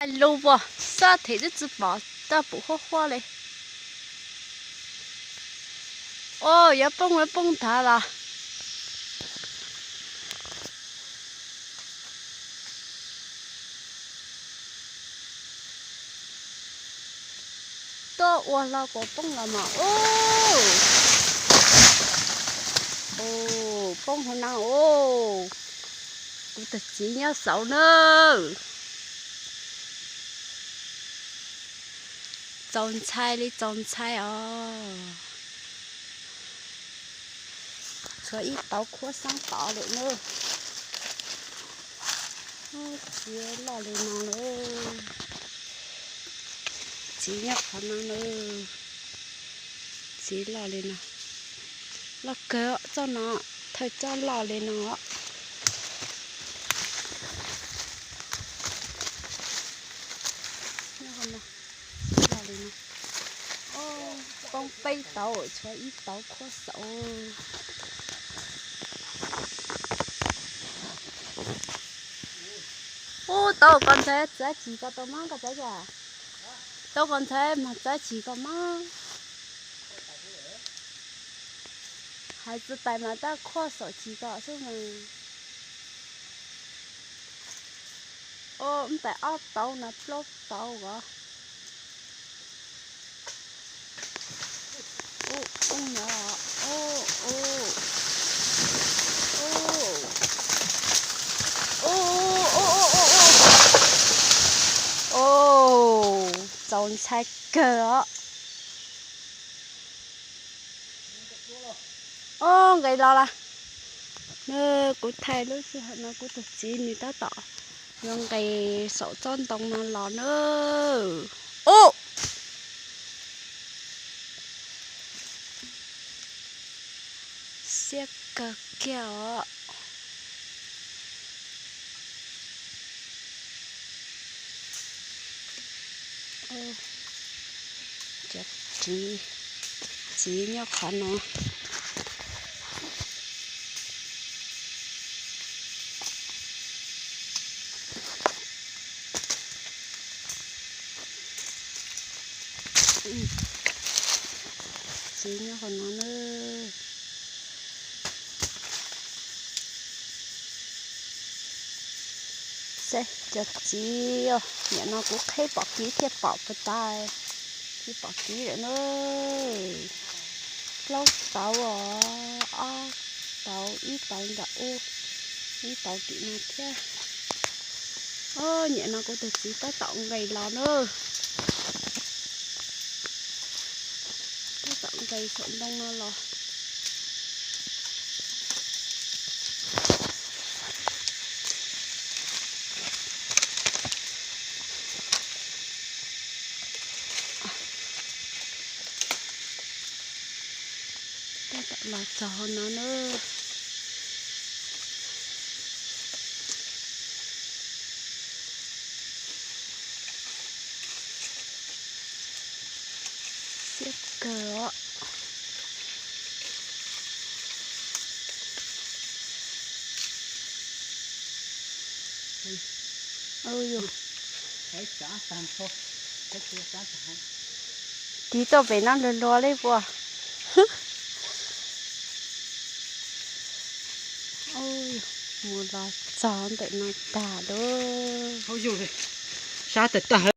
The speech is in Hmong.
Lug puas xab them twb tsi pom, tab pum huab huab le. Os, yuav poob yuav poob nthav los. Tuaj ua hlo kuas poob los mas. Ub, poob hauv no ub. Kuv tus txiv nyob saud na. Txaus ntshai li txaus ntshai os. Tshuav ib tauv khuab xeeb tod lawm na. Txiv loj li no na. Txiv nyob qhov no na. Txiv loj li no. Loj kawg txoj no, thawj txoj loj li no. Poob peb tauv, tshuav ib tauv khuab xeeb. Ub, tauv koj ntxhais txav tsis koj tau mab koj txav cas? Tauv koj ntxhais mas txav tsis koj mab. Hais txog tais mas tab khuab xeeb tsis koj xwb mas. Ub, tais ob tauv no plaub tauv os. Txaus ntshai kawg os. Ob, nqes los lawm. Kuv thaij lub sij hawm no kuv tus txiv nws tab tom yuav nqes saum tsob ntoo no los na. Ub, siab kawg kiag os. Cov txiv, txiv nyob qhov no. Txiv nyob qhov no na. Seb cov txiv, nim no kuv qheb pom kiv thiaj pom puas tas, tsis pom kiv lawm na. Plaub tauv os, ob tauv, ib tauv nram ub, ib tauv tim no thiab. Ob, nim no kuv tus txiv tab tom nqes los na. Tab tom nqes saum ntoo no los. Tab tom los txog no na. Siab kawg os. Tiv tuaj pem no luag luag li puas. Mus los txog ntawm no tag lauj. Sab tag tag.